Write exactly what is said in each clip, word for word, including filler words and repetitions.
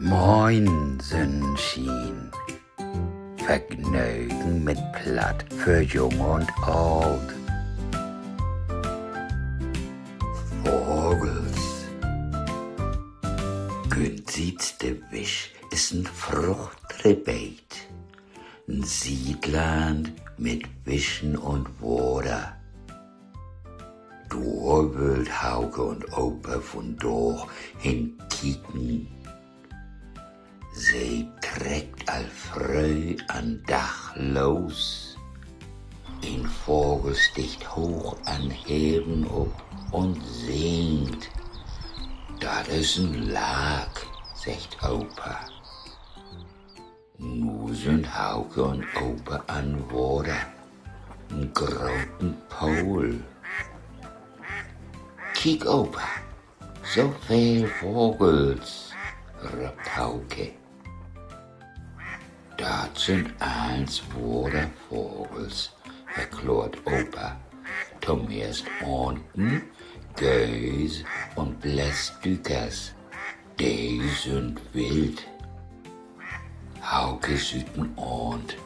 Moin, Sünnschien! Vergnögen mit Platt för Jung un Oolt. Vagels. Güntsiets de Wisch is en Fruchtrebeet, en Sietland mit Wischen un Water. Dor wüllt Hauke un Opa vundaag hen kieken. Se treckt al fröh an Dag los. En Vagel stiggt hooch an Heven op un singt. Dat is en Lark, seggt Opa. Nu sünd Hauke un Opa an Water. En groten Pool. Kiek, Opa, so veel Vagels, röppt Hauke. Dat sünd allens Watervagels, verklaart Opa. Tomeist Aanten, Göös un Blessdükers. De sünd wild. Hauke süht en Aant.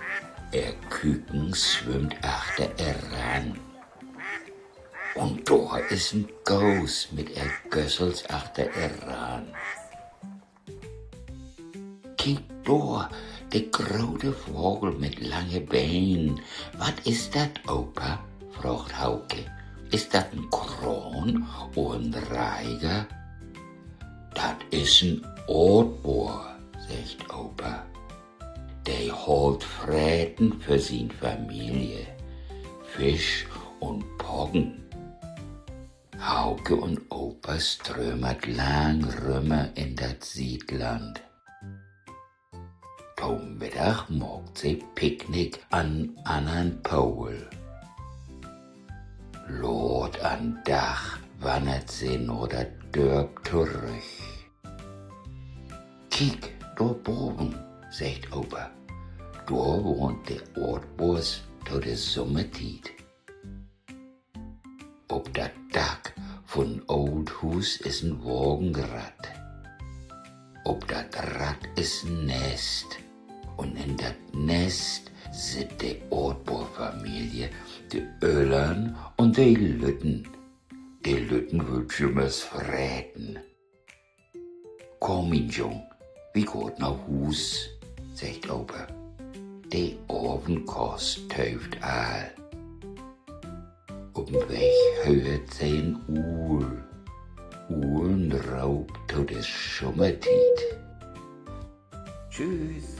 Ehr Küken swimmt achter ehr an. Un dor is en Goos mit ehr Gössels achter ehr an. Kiek dor, de grote Vagel mit lange Benen. Wat is dat, Opa?, fraagt Hauke. Is dat en Kraan oder en Reiger? Dat is en Aadboor, seggt Opa. De haalt Freten för sien Familie, Fisch un Poggen. Hauke un Opa strömert lang rümmer in dat Sietland. To Middag maakt se Picknick an annern Pool. Laat an Dag wannert se na dat Dörp torüch. Kiek, dor baven, seggt Opa, dor wahnt de Aadboors to de Summertiet. Op dat Dack vun en oolt Huus is en Wagenrad. Op dat Rad is en Nest. Un in dat Nest sitt de Aadboorfamilie, de Öllern un de Lütten. De Lütten wüllt jümmers freten. Kumm, mien Jung, wi gaht na Huus, seggt Opa. De Avendkost töövt al. Op'n Weg höört se en Uul. Ulenroop to de Summertiet. Tschüüs.